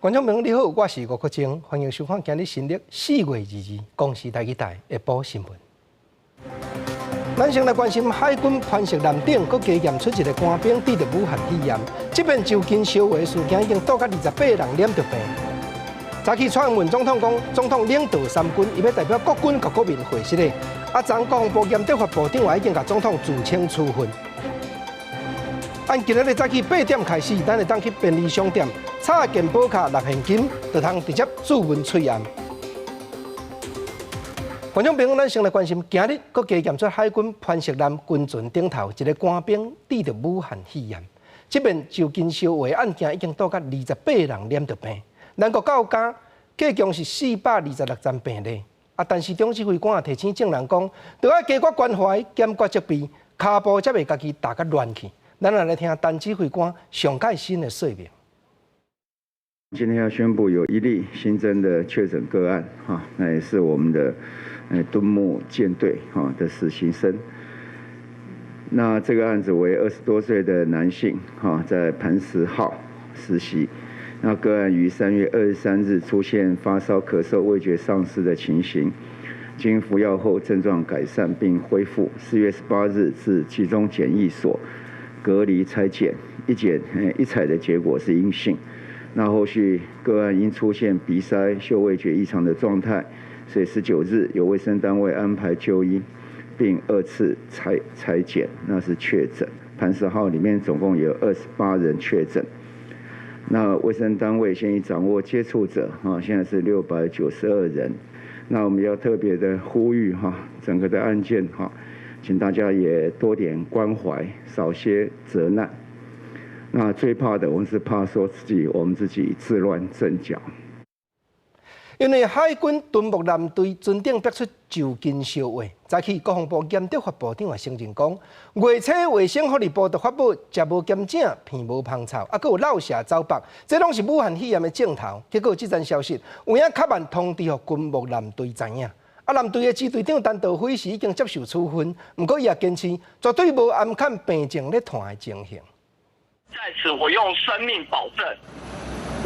觀眾朋友你好，我是吳國清，歡迎收看今日新曆4月22日公視台語台下晡新聞。咱先來關心海軍磐石艦頂，閣加驗出一個官兵得著武漢肺炎，這遍就近相會事件已經到甲28人染著病。早起蔡英文總統講，總統領導三軍，伊欲代表國軍佮國民會失禮。啊，昨國防部嚴德發部長也已經共總統自請處分。按今仔日早起8點開始，咱會當去便利商店插健保卡納現金，就通直接注文喙罨。觀眾朋友，咱先來關心，今日閣加驗出海軍磐石艦軍船頂頭一個官兵得著武漢肺炎，這遍就近相會案件已經到甲28人染著病。咱國到今計共是426站病例。啊，陳時中指揮官也提醒眾人講，著愛加掛關懷，減掛責備，跤步才袂家己踏甲亂去。咱來聽陳指揮官上蓋新的說明。今天要宣布有一例新增的確診個案，哈，那也是我們的敦睦艦隊哈的實習生。那這個案子為20多歲的男性，哈，在磐石號實習。那個案於3月23日出現發燒、咳嗽、味覺喪失的情形，經服藥後症狀改善並恢復。4月18日至集中檢疫所隔離採檢，一檢一採的結果是陰性。那後續個案因出現鼻塞、嗅味覺異常的狀態，所以19日由衛生單位安排就醫，並二次採檢，那是確診。磐石號裡面總共有28人確診。那衛生單位現已掌握接觸者，哈，現在是692人。那我們要特別的呼籲哈，整個的案件哈，請大家也多點關懷，少些責難。那最怕的，我們是怕說自己，我們自己自亂陣腳。因為海軍敦睦艦隊船頂爆出就近相會，早起國防部嚴德發部長也承認講，月初衛生福利部就發布食無檢正、鼻無芳臭，啊，閣有落瀉走腹，這攏是武漢肺炎的症頭。結果這層消息有影較慢通知予敦睦艦隊知影。啊，艦隊的支隊長陳道輝是已經接受處分，毋過伊也堅持絕對無暗崁病症咧傳的情形。在此，我用生命保證，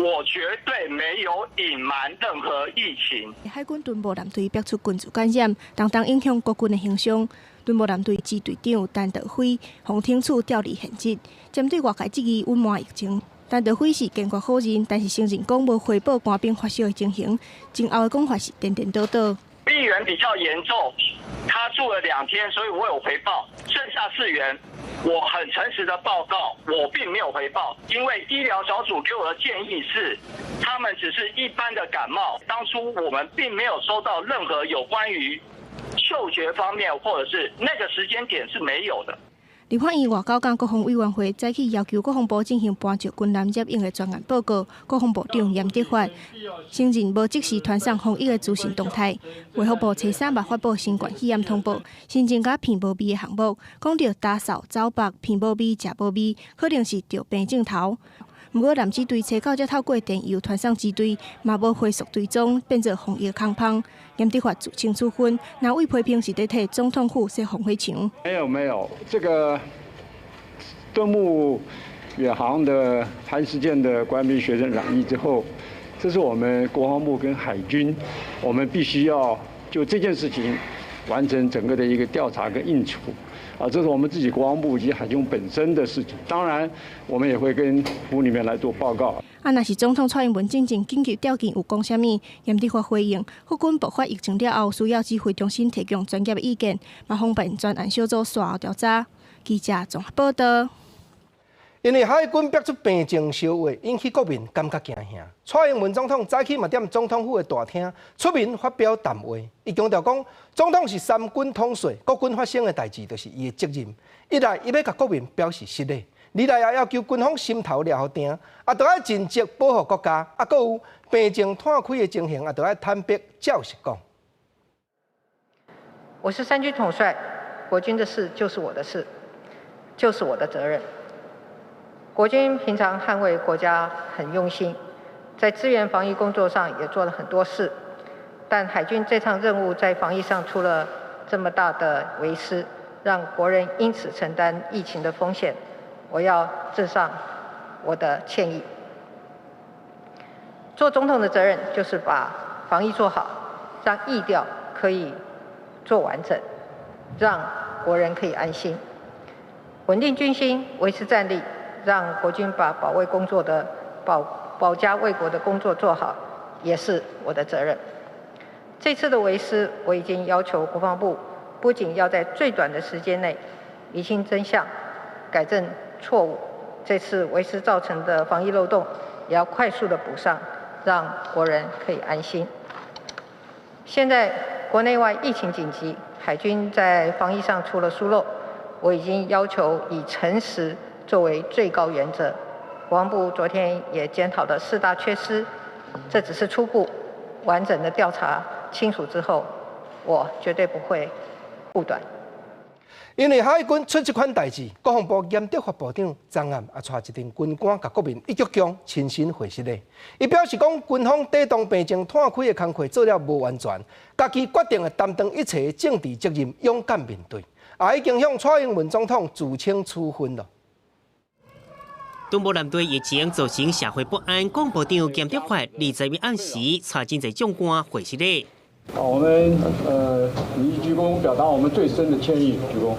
我絕對沒有隱瞞任何疫情。海軍敦睦艦隊爆出群聚感染，重重影響國軍的形象。敦睦艦隊支隊長陳道輝，予懲處調離現職，針對外界質疑隱瞞疫情。陳道輝是堅決否認，但是承認講無回報官兵發燒的情形，前後的講法是顛顛倒倒。一員比較嚴重，他住了2天，所以我有回報。剩下4員，我很誠實的報告，我並沒有回報，因為醫療小組給我的建議是，他們只是一般的感冒。當初我們並沒有收到任何有關於嗅覺方面，或者是那個時間點是沒有的。立法院外交及國防委員會早起要求國防部進行磐石軍艦染疫的專案報告，國防部長嚴德發承認無即時傳送防疫的資訊動態。衛福部初三嘛發布新冠肺炎通報，新增加鼻無味的項目，講著焦嗽、走腹、鼻無味、食無味，可能是著病症頭。毋過艦支隊初九才透過電郵傳送支隊，嘛無回溯追蹤，變做防疫空縫。嚴德發自請處分，哪位批評是佇替總統府設防火牆？沒有沒有，這個敦睦遠航的磐石艦的官兵學生染疫之後，這是我們國防部跟海軍，我們必須要就這件事情完成整個的一個調查跟應處。啊，這是我們自己國防部及海軍本身的事情。當然，我們也會跟府裡面來做報告。啊，若是總統蔡英文進前緊急調件有講啥物？嚴德發回應，福軍爆發疫情了後，需要指揮中心提供專業的意見，嘛方便專案小組紲後調查。記者綜合報道。因為海軍爆出病症相會，引起國民感覺驚嚇。蔡英文總統早起嘛佇總統府的大廳出面發表談話，伊強調講，總統是三軍統帥，國軍發生的代誌就是伊的責任。一來，伊欲共國民表示失禮；二來，也要求軍方心頭掠予定，啊，著愛盡責保護國家。啊，閣有病症湠開的情形，也著愛坦白照實講。我是三軍統帥，國軍的事就是我的事，就是我的責任。國軍平常捍衛國家很用心，在支援防疫工作上也做了很多事，但海軍這場任務在防疫上出了這麼大的微失，讓國人因此承擔疫情的風險，我要致上我的歉意。做總統的責任就是把防疫做好，讓疫調可以做完整，讓國人可以安心，穩定軍心，維持戰力，讓國軍把保衛工作的保保家衛國的工作做好，也是我的責任。這次的微失，我已經要求國防部不僅要在最短的時間內釐清真相、改正錯誤，這次微失造成的防疫漏洞，也要快速的補上，讓國人可以安心。現在國內外疫情緊急，海軍在防疫上出了疏漏，我已經要求以誠實作為最高原則。國防部昨天也檢討了四大缺失，這只是初步，完整的調查清楚之後，我絕對不會護短。因為海軍出這款代誌，國防部嚴德發部長昨暗也帶一陣軍官佮國民一鞠躬親身會失禮。伊表示講，軍方抵擋病情湠開的工課做了無完全，家己決定會擔當一切政治責任，勇敢面對。也已經向蔡英文總統自請處分了。東部艦隊疫情造成社會不安，國防部長嚴德發21暗時帶真濟將官會失禮。我們一鞠躬，表達我們最深的歉意，鞠躬。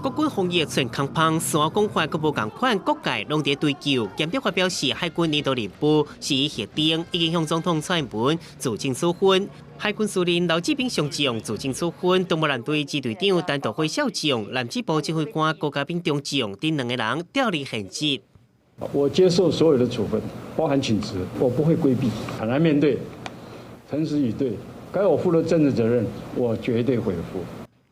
國軍防疫穿空縫，自我講法閣無仝款，各界攏佇追究。嚴德發表示，海軍年度任務是已核定，已經向總統蔡英文自請處分。海軍司令劉志炳上將自請處分，東部艦隊支隊長陳道輝少將、南支部指揮官郭家斌中將等兩個人調離現職。我接受所有的處分，包含請辭，我不會規避，坦然面對，誠實以對，該我負的政治責任，我絕對會負。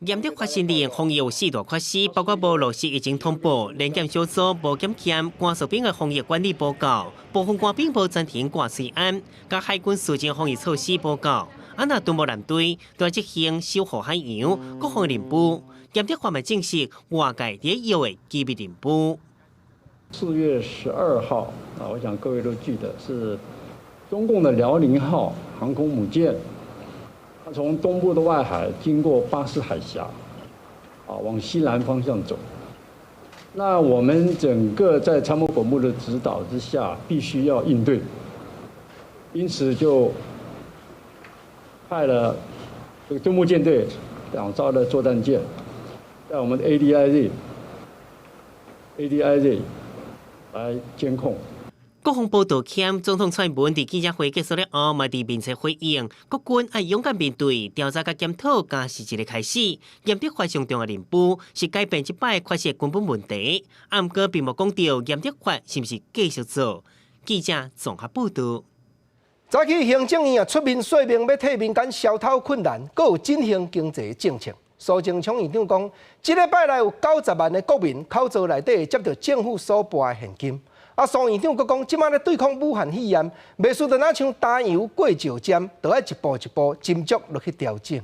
嚴德發承認防疫有四大缺失，包括無落實疫情通報、聯檢小組無檢驗官哨兵的防疫管理報告、部分官兵無全程掛喙罨、佮海軍事前防疫措施報告。啊，若敦睦艦隊都執行守護海洋國防任務，嚴德發嘛證實外界佇咧臆的機密任務。 4月12號啊，我想各位都記得是中共的遼寧號航空母艦。它從東部的外海經過巴士海峽，啊，往西南方向走。那我們整個在參謀本部的指導之下，必須要應對，因此就派了這個敦睦艦隊兩艘的作戰艦，在我們的 ADIZ 來監控。國防部道歉，總統蔡英文佇記者會結束了後，嘛佇面冊回應，國軍愛勇敢面對調查佮檢討，敢是一個開始。嚴德發上重要任務是改變這擺缺失根本問題，啊，毋過並無講著嚴德發是毋是繼續做。記者綜合報道。早起行政院啊出面說明，欲替民間消頭困難，閣有振興經濟政策。蘇貞昌院長講，這禮拜內有90萬的國民口座內底會接著政府所撥的現金。啊，蘇院長閣講，這擺咧對抗武漢肺炎，袂輸就若像擔油過石針，著愛一步一步斟酌落去調整。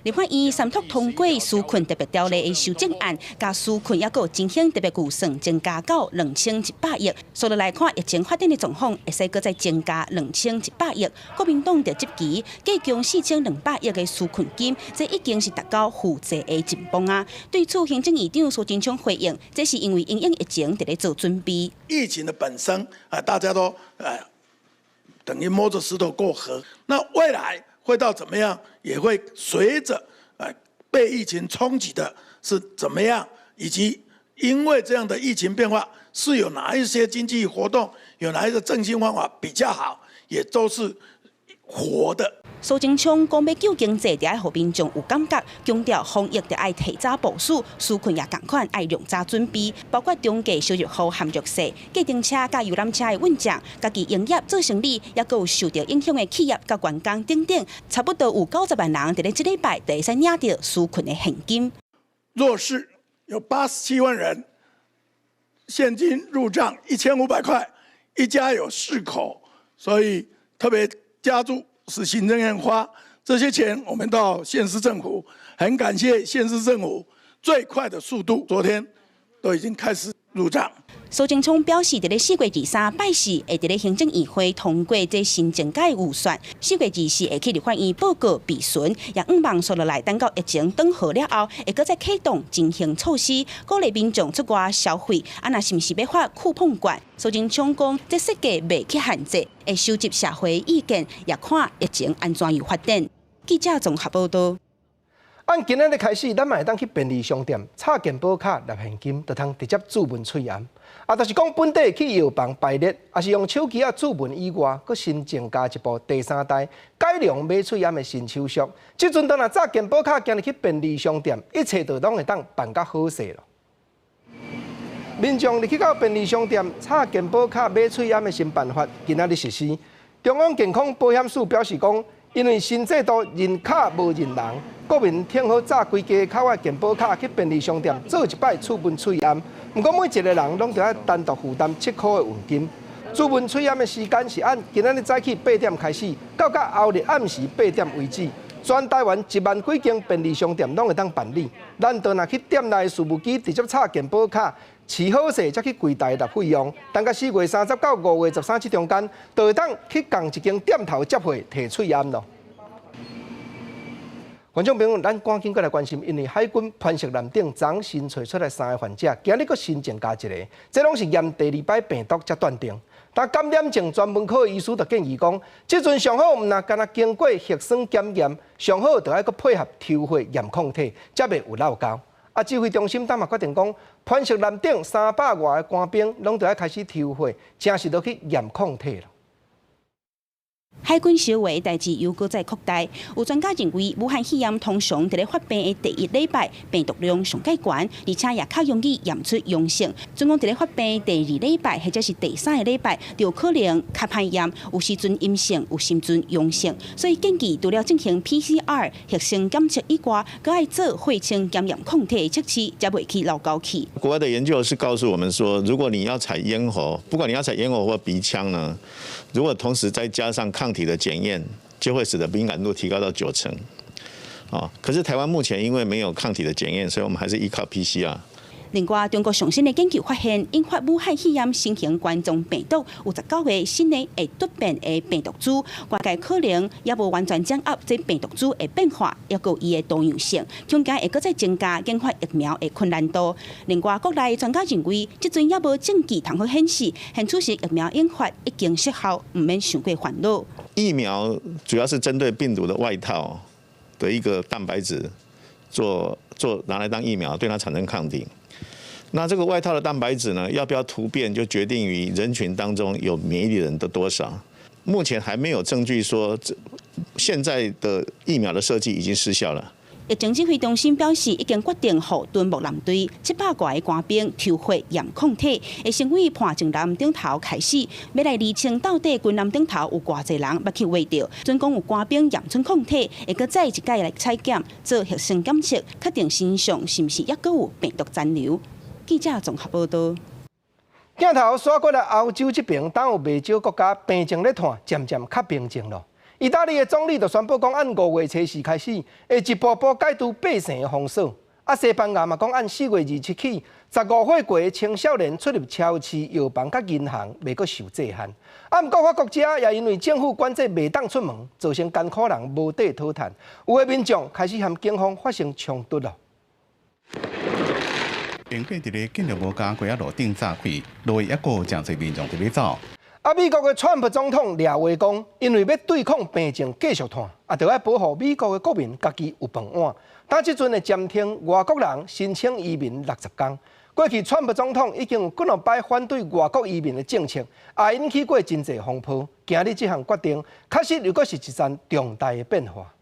立法院三讀通過紓困特別條例的修正案，共紓困抑閣振興特別預算增加到2100億。數落來看，疫情發展的狀況會使閣再增加2100億。國民黨就質疑，加強4200億的紓困金，這已經是達到負債的緊繃啊。對此，行政院長蘇貞昌回應，這是因為因應疫情佇咧做準備。疫情的本身啊，大家都等於摸着石頭過河。那未來會到怎麼樣，也會隨着被疫情衝擊的是怎麼樣，以及因為這樣的疫情變化，是有哪一些經濟活動，有哪一個振興方法比較好，也都是活的。蘇貞昌講欲救經濟，著愛予民眾有感覺，強調防疫著愛提早部署，紓困也仝款愛量早準備，包括中低收入戶含弱勢、計程車佮遊覽車的運將、家己營業做生理，抑閣有受著影響的企業佮員工等等，差不多有90萬人佇咧這禮拜就會使領著紓困的現金。弱勢有87萬人現金入賬1500塊，一家有四口，所以特別加注。是行政院發這些錢，我們到縣市政府，很感謝縣市政府最快的速度，昨天都已經開始入賬。蘇貞昌表示，佇咧4月23拜四會佇咧行政院會通過這新增加預算。4月24會去立法院報告備詢，也向望紲落來等到疫情轉好了後，會閣再啟動振興措施，鼓勵民眾出外消費。啊，若是毋是欲發酷碰券？蘇貞昌講，這設計袂去限制，會收集社會意見，也看疫情按怎樣發展。記者綜合報道。按今仔日開始，咱嘛會當去便利商店插健保卡納現金，就通直接注文喙罨。啊，就是講本地去藥房排列，抑是用手機仔注文以外，閣新增加一步第三代改良買喙罨的新手續。這陣當若插健保卡，行入去便利商店，一切就攏會當辦甲好勢囉。民眾入去到便利商店插健保卡買喙罨的新辦法，今仔日實施。中央健康保險署表示講，因為新制度認卡無認人，國民挺好紮規家口的健保卡去便利商店做一擺注文喙罨。毋過每一個人攏著愛單獨負擔7箍的運金。注文喙罨的時間是按今仔日早起8點開始，到後日暗時8點為止。全台灣1萬幾間便利商店攏會當辦理。咱就若去店內事務機直接插健保卡，飼好勢才去櫃台納費用。等到4月30到5月13這中間，就會當去仝一間店頭接貨提喙罨囉。觀眾朋友，咱趕緊閣來關心，因為海軍潘石艦頂昨新揣出來三个患者，今日閣新增加一个，這攏是驗第二擺病毒才斷定。但感染症專門科醫師就建議講，這陣上好毋若干焦經過核酸檢驗，上好就愛閣配合抽血驗抗體，才袂有落交。啊，指揮中心當嘛決定講，潘石艦頂300外个官兵攏著愛開始抽血，誠實都去驗抗體囉。海軍燒話代誌又閣再擴大，有專家認為，武漢肺炎通常佇咧發病的第一禮拜病毒量上蓋懸，而且也較容易驗出陽性。準講佇咧發病第二禮拜或者是第三个禮拜，就可能較歹驗，有時陣陰性，有時陣陽性。所以建議除了進行 PCR 核酸檢測以外，閣愛做血清檢驗抗體測試，才袂去漏交去。國外的研究是告訴我們說，如果你要採咽喉，不管你要採咽喉或鼻腔呢，如果同時再加上抗體的檢驗，就會使得敏感度提高到9成。啊，可是台灣目前因為沒有抗體的檢驗，所以我們還是依靠 PCR。另外，中國上新的研究發現，引發武漢肺炎新型冠狀病毒有19個新的會突變的病毒株，外界可能猶無完全掌握這病毒株的變化，抑閣伊的多樣性，恐驚會閣再增加研發疫苗的困難度。另外，國內專家認為，這陣猶無證據通好顯示，現此時疫苗研發已經失效，毋免傷過煩惱。疫苗主要是針對病毒的外套的一個蛋白質做拿來當疫苗，對它產生抗體。那這個外套的蛋白質呢，要不要突變，就決定於人群當中有免疫力的人的多少。目前還沒有證據說，這現在的疫苗的設計已經失效了。疫情指揮中心表示，已經決定予敦睦艦隊700外个官兵抽血驗抗體，會先對磐石艦頂頭開始，欲來釐清到底軍艦頂頭有偌濟人捌去秽著。準講有官兵驗出抗體，會閣再一擺來採檢做核酸檢測，確定身上是毋是猶閣有病毒殘留。記者綜合報道。鏡頭煞過來歐洲這邊，當有袂少國家病情咧湠，漸漸較平靜囉。意大利的總理就宣布講，按5月初四開始，會一步步解除百姓的封鎖。啊，西班牙嘛講，按4月27起，15歲過的青少年出入超市、藥房佮銀行，袂閣受制限。啊，毋過法國遮也因為政府管制袂當出門，造成艱苦人無地討趁，有的民眾開始和警方發生衝突囉。蘋果佇咧建築物佮街仔路頂炸開，路抑閣有誠濟民眾佇咧走。啊，美國的川普總統掠話講，因為欲對抗病情繼續湠，啊，著愛保護美國的國民家己有飯碗。但這陣會暫停外國人申請移民60工。過去川普總統已經有幾若擺反對外國移民的政策，也引起過真濟風波。今日這項決定，確實又閣是一陣重大的變化。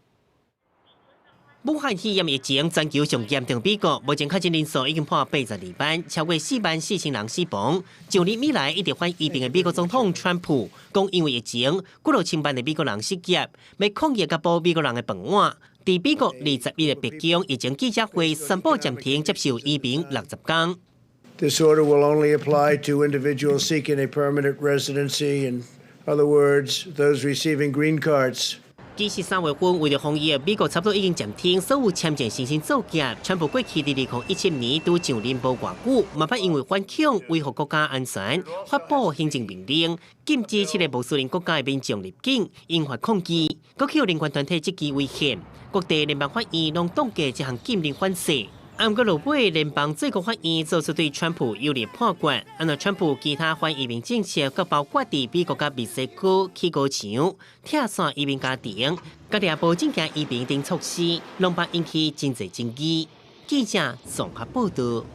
武漢肺炎疫情全球上嚴重，美國目前確診人數已經破82萬，超過4萬4千人死亡。上任以來一直反移民的美國總統川普講，因為疫情，幾落千萬的美國人失業，欲抗疫佮保美國人的飯碗。佇美國21日白宮疫情記者會宣布暫停接受移民60工。 This order will only apply to individuals seeking a permanent residency. In other words, those receiving green cards. 其實3月份為著防疫，美國差不多已經暫停所有簽證申請作業。川普過去佇2017年拄上任無偌久，嘛捌因為反恐、維護國家安全，發布行政命令，禁止七個穆斯林國家的民眾入境，引發抗議。閣予人權團體質疑違憲，各地聯邦法院攏凍結這項禁令反噬。毋過落尾，聯邦最高法院做出對川普有利判決，按照川普其他反移民政策，閣包括佇美國佮墨西哥起高牆、拆散移民家庭、佮掠無證件移民等措施，攏捌引起真濟爭議。記者綜合報導。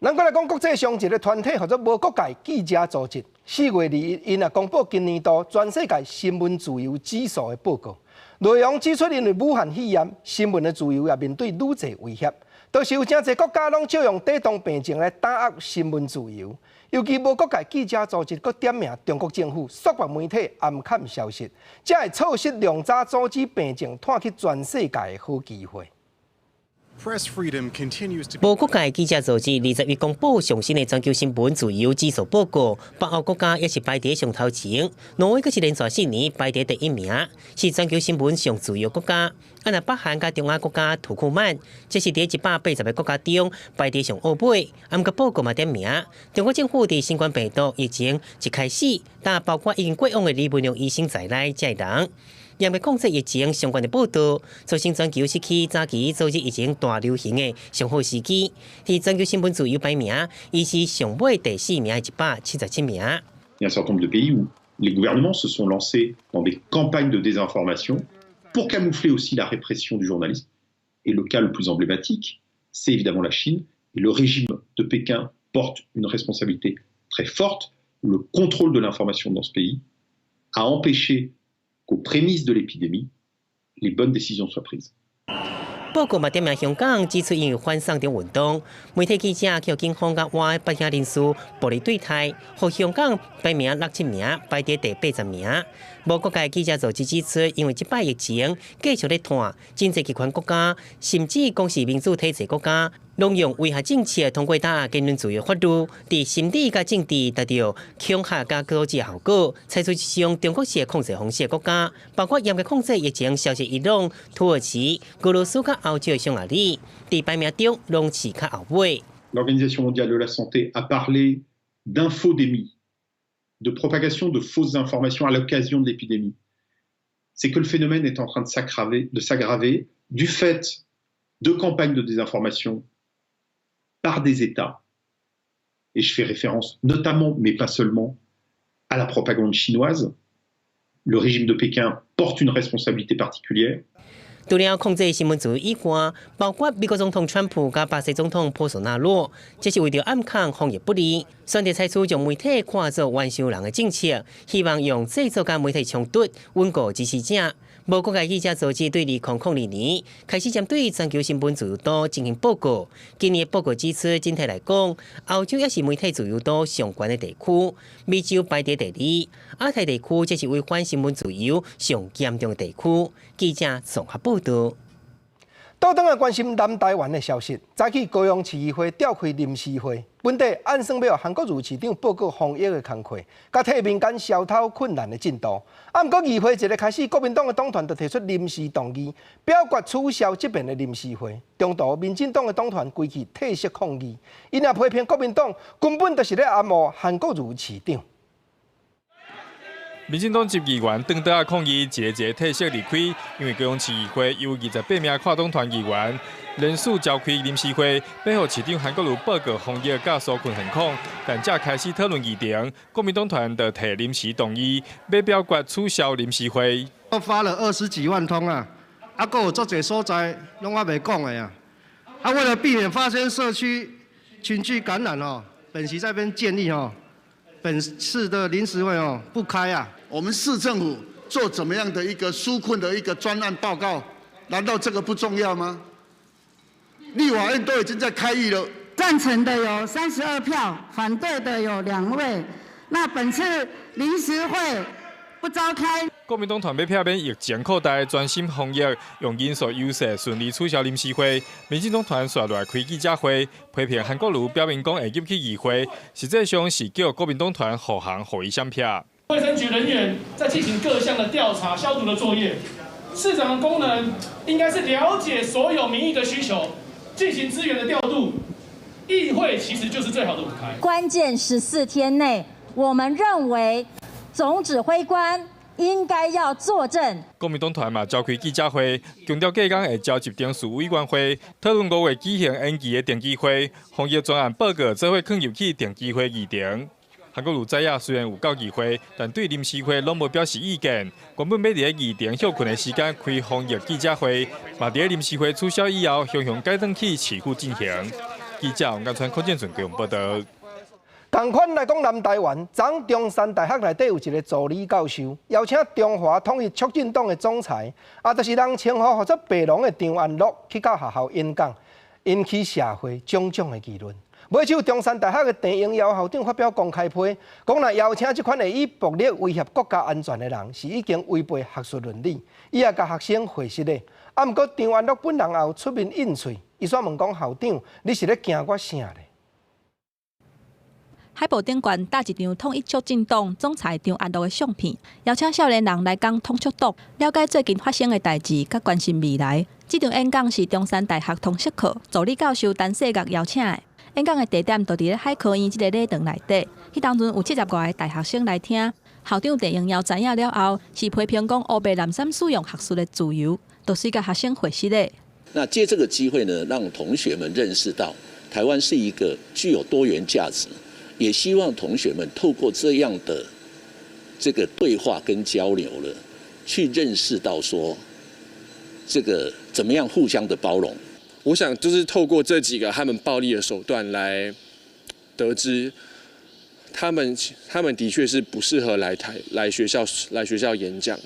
咱閣來講國際上一個團體，號做無國界記者組織，4月21𪜶啊公布今年度全世界新聞自由指數的報告，內容指出，因為武漢肺炎，新聞的自由也面對愈濟威脅。就是有誠濟國家攏借用抵擋病情來打壓新聞自由，尤其無國界記者組織閣點名中國政府束縛媒體暗崁消息，才會錯失量早阻止病情湠去全世界的好機會。無國界記者組織21公布上新的全球新聞自由指數報告，北歐國家猶是排佇上頭前，挪威閣是連續4年排佇第一名，是全球新聞上自由國家。啊，若北韓佮中亞國家土庫曼，這是佇180個國家中排佇上後尾。毋過報告嘛點名，中國政府佇新冠病毒疫情一開始，但包括已經過往的李文亮醫生在內，這个人。嚴格控制疫情相關的報導，造成全球失去早期阻止疫情大流行的上好時機。佇全球新聞自由排名，伊是上尾第四名的177名。 Il y a un certain nombre de pays où les gouvernements se sont lancés dans des campagnes de désinformation pour camoufler aussi la répression du journalisme. Et le cas le plus emblématique, c'est évidemment la Chine. Et le régime de Pékin porte une responsabilité très forte. Le contrôle de l'information dans ce pays a empêché qu'aux prémices de l'épidémie, les bonnes décisions soient prises. 報告嘛點名香港指出，因為反送中運動，媒體記者予警方佮倚北京人士暴力對待，予香港排名六七名，排佇第80名。無國界記者組織指出，因為這擺疫情繼續咧湠，真濟極權國家，甚至講是民主體制國家，攏用威嚇政策通過打壓言論自由法律，佇心理佮政治達到恐嚇佮阻止效果，採取一種中國式控制方式的國家，包括嚴格控制疫情消息伊朗、土耳其、俄羅斯佮歐洲的匈牙利，佇排名中攏是較後尾。 L'Organisation mondiale de la santé a parlé d'infodémie, de propagation de fausses informations à l'occasion de l'épidémie. C'est que le phénomène est en train de s'aggraver du fait de campagnes de désinformation par des États. Et je fais référence notamment, mais pas seulement, à la propagande chinoise. Le régime de Pékin porte une responsabilité particulière. 除了控制新聞自由以外，包括美國總統川普佮巴西總統波索納羅，這是為著暗崁防疫不利，選擇採取將媒體看作冤仇人的政策，希望用製造佮媒體衝突，穩固支持者。無國界記者組織對2002年開始針對全球新聞自由度進行報告。今年的報告指出，整體來講，歐洲猶是媒體自由度上懸的地區，美洲排佇第二，亞太地區則是違反新聞自由上嚴重的地區。記者綜合報導。倒轉來關心南台灣的消息，早起高雄市議會召開臨時會，本底按算欲韓國瑜市長報告防疫的工課，佮替民間消頭困難的進度。啊，毋過議會一个開始，國民黨的黨團就提出臨時動議，表決取消這遍的臨時會。中途民進黨的黨團規氣退席抗議，𪜶也批評國民黨根本就是咧暗烏韓國瑜市長。民進黨籍議員轉桌仔抗議，一个一个退席離開，因為高雄市議會有28名跨黨團議員連續召開臨時會，欲予市長韓國瑜報告防疫佮紓困現況，但才開始討論議程，國民黨團就提臨時動議，欲表決取消臨時會。我發了20幾萬通啊，啊，閣有足濟所在攏猶未講的啊，啊，為了避免發生社區群聚感染哦，本席這邊建議哦，本次的臨時會哦不開啊。我們市政府做怎麼樣的一個紓困的一個專案報告，難道這個不重要嗎？立法院都已經在開議了。贊成的有32票，反對的有2位。那本次臨時會不召開。國民黨團欲避免疫情擴大，專心防疫，用人數優勢順利取消臨時會。民進黨團紲落來開記者會，批評韓國瑜表明講會入去議會，實際上是叫國民黨團護航予伊閃避。衛生局人員在進行各項的調查、消毒的作業，市長的功能應該是了解所有民意的需求，進行資源的調度。議會其實就是最好的舞台。關鍵14天內，我們認為總指揮官應該要坐鎮。國民黨團嘛召開記者會，強調隔工會召集中事委員會，討論5月舉行延期的定期會，防疫專案報告做伙囥入去定期會議程。韓國瑜知影雖然有到議會，但對臨時會攏無表示意見。原本欲佇咧議程歇睏的時間開防疫記者會，嘛佇咧臨時會取消以後，雄雄改轉去市府進行。記者王家川、柯建順報導。仝款來講，南台灣，昨中山大學內底有一個助理教授，邀請中華統一促進黨的總裁，啊，就是人稱呼號做白龍的張安樂去到學校演講，引起社會種種的議論。尾手中山大學的鄭英堯校長發表公開批，講若邀請這款會以暴力威脅國家安全的人，是已經違背學術倫理。伊也共學生回釋咧。啊，毋過張安樂本人也有出面應喙，伊煞問講校長，你是咧驚我啥咧？海報頂懸貼一張統一促進黨總裁張安樂的相片，邀請少年人來講統促黨，了解最近發生的代誌，佮關心未來。這場演講是中山大學通識課助理教授陳世岳邀請的。演講的地點就佇咧海科院這个禮堂內底。彼當陣有70外个大學生來聽。校長鄭英堯知影了後，是批評講烏白濫訕使用學術的自由，就隨共學生回釋咧。那借這個機會呢，讓同學們認識到台灣是一個具有多元價值。也希望同學們透過這樣的這個對話跟交流了，去認識到說，這個怎麼樣互相的包容。我想就是透過這幾個他們暴力的手段來得知，他們的確是不適合來台來學校來學校演講。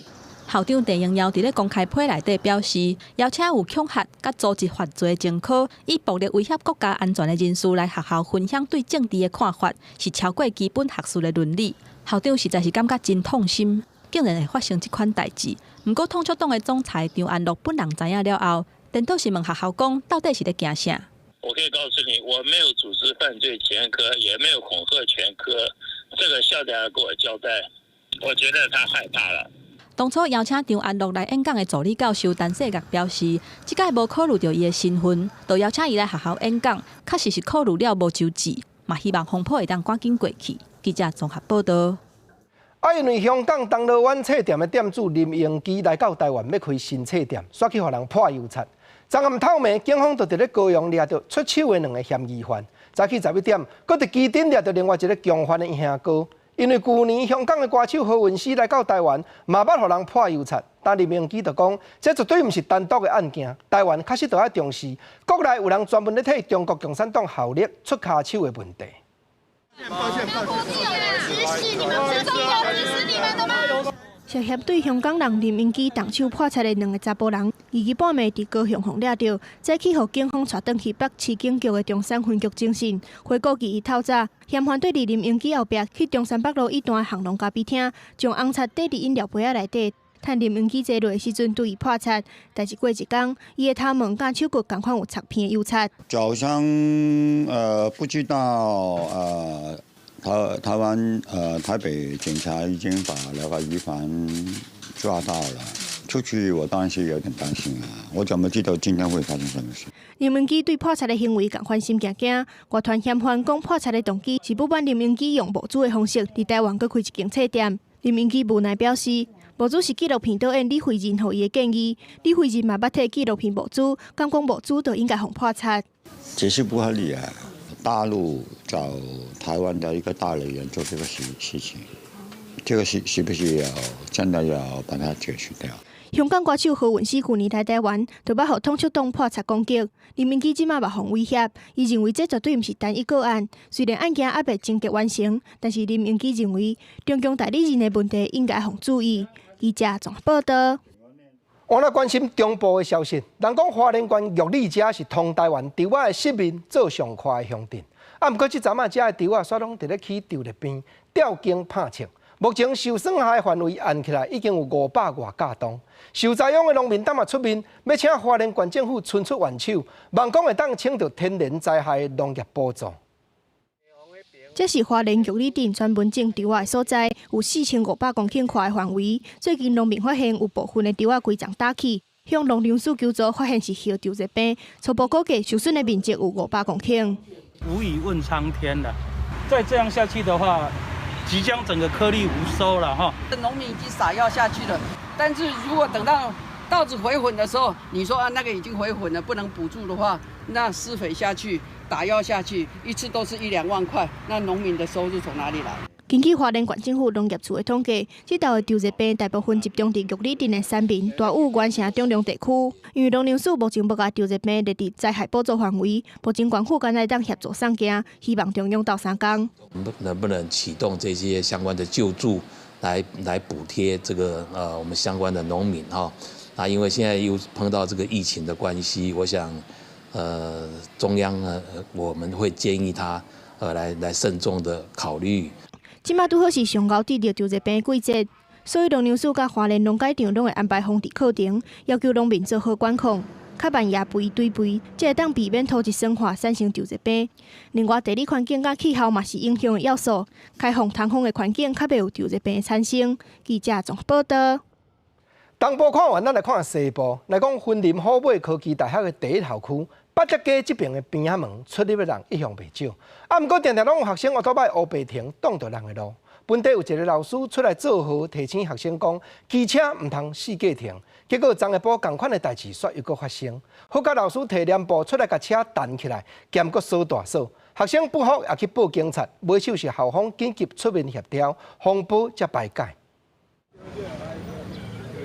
校長鄭英堯佇咧公開批內底表示，邀請有恐嚇佮組織犯罪前科，以暴力威脅國家安全的人士來學校分享對政治的看法，是超過基本學術的倫理。校長實在是感覺真痛心，竟然會發生這款代誌。毋過統促黨的總裁張安樂本人知影了後，顛倒是問學校講，到底是咧驚啥？我可以告訴你，我沒有組織犯罪前科，也沒有恐嚇前科，這個校長要給我交代。我覺得他害怕了。當初邀請張安樂來演講的助理教授陳世岳表示，這擺無考慮著伊的身份，就邀請伊來學校演講，確實是考慮了無周至，嘛希望風波會當趕緊過去。記者綜合報導。啊，因為香港銅鑼灣冊店的店主林榮基來到台灣欲開新冊店，煞去予人潑油漆。昨暗透暝，警方就佇咧高雄掠著出手的兩个嫌疑犯。早起11點，閣佇旗津掠著另外一个共犯的兄哥。因為舊年香港的歌手何韻詩來到台灣，嘛捌予人潑油漆。但林榮基就講，這絕對毋是單獨的案件，台灣確實著愛重視。國內有人專門咧替中國共產黨效力出跤手的問題。抱歉，抱歉。你們是中國指使你們的嗎？涉嫌對香港人林榮基動手潑漆的兩个查埔人，22日半暝佇高雄予掠著，早起予警方帶轉去北市警局的中山分局偵訊。回顧記憶透早，嫌犯對佇林榮基後壁去中山北路一段的恒隆咖啡廳，將紅漆綴佇飲料杯仔內底。趁林榮基坐落的時陣，對伊潑漆。代誌過一工，伊的頭毛佮手骨仝款有擦片的油漆。早上不知道台灣台北警察已經把那個疑犯抓到了。出去我當時有點擔心啊，我怎麼知道今天會發生什麼事？林榮基對潑漆的行為仝款心驚驚，外傳嫌犯講潑漆的動機是不滿林榮基用募資的方式佇台灣閣開一間冊店。林榮基無奈表示，募資是紀錄片導演李惠仁予伊的建議，李惠仁嘛捌替紀錄片募資，敢講募資就應該予潑漆？這是不合理啊！大陸找台灣的一個代理人做這個事情，這個是不是要真的要把它解決掉？香港歌手何韻詩舊年來台灣，就捌予統促黨潑漆攻擊。林榮基這馬嘛予威脅，伊認為這絕對毋是單一個案。雖然案件猶未偵結完成，但是林榮基認為中共代理人的問題應該予注意。記者綜合報導。我來關心中部的消息。人講花蓮縣玉里遮是通台灣稻仔的濕面做上快的鄉鎮。啊，毋過這陣仔遮的稻仔，煞攏佇咧起稻日邊吊頸拍銃。目前受損害範圍按起來已經有500外甲噸。受災殃的農民當嘛出面，欲請花蓮縣政府伸出援手，望講會當請著天然災害農業補助。這是花蓮玉里鎮專門種稻仔的所在，有4500公頃寬的範圍。最近農民發現有部分的稻仔規叢打去，向農糧署求助，發現是葉稻熱病，初步估計受損的面積有500公頃。無語問蒼天了，再這樣下去的話，即將整個顆粒無收了哈。農民已經撒藥下去了，但是如果等到稻子回粉的時候，你說啊那個已經回粉了，不能補助的話，那施肥下去、打藥下去，一次都是一兩萬塊，那農民的收入從哪裡來？根據花蓮縣政府農業處的統計，這道的稻熱病大部分集中佇玉里鎮的三民、大武、元城、中龍地區。因為農糧署目前無共稻熱病列佇災害補助範圍，目前縣府敢會當協助送件，希望中央鬥相共。能不能啟動這些相關的救助來補貼這個我們相關的農民哈？那因為現在又碰到這個疫情的關係，我想中央呢，我們會建議他來慎重的考慮。這馬拄好是上𠢕得著稻熱病的季節，所以農糧署佮花蓮農改場攏會安排防治課程，要求農民做好管控，較慢葉肥、追肥，才會當避免土質酸化產生稻熱病。另外，地理環境佮氣候嘛是影響的要素，開放通風的環境較袂有稻熱病產生。記者綜合報道。東部看完，咱來看西部。來講，雲林虎尾科技大學的第一校區，八德街這爿的邊仔門出入的人一向袂少。啊，毋過定定攏有學生烏托擺烏白停，擋著人的路。本地有一个老師出來做號，提醒學生講，機車毋通四界停。結果昨下晡仝款的代誌煞又閣發生，好佳老師提簾布出來共車彈起來，兼閣鎖大鎖。學生不服也去報警察，尾手是校方緊急出面協調，風波才排解。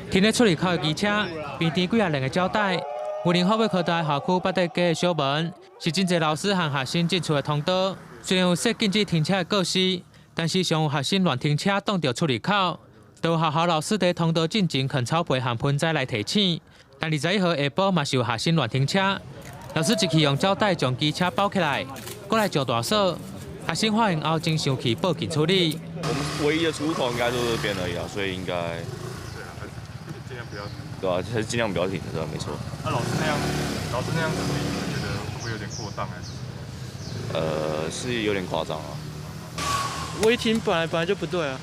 停佇出入口的機車，邊頂幾仔兩个膠帶。雲林虎尾科大校區八德街的小門，是真濟老師和學生進出的通道。雖然有設禁止停車的告示，但是常有學生亂停車擋著出入口。都有學校老師佇通道進前囥草皮和盆栽來提醒。但21號下晡嘛是有學生亂停車，老師一去用膠帶將機車包起來，閣來上大鎖。學生發現後真生氣，報警處理。我們唯一的出入口應該就是這邊而已啊，所以應該。盡量不要停。對啊，還是盡量不要停，對吧？沒錯。那老師那樣處理，你們覺得會不會有點過當還是？是有點誇張啊。違停本來就不對啊。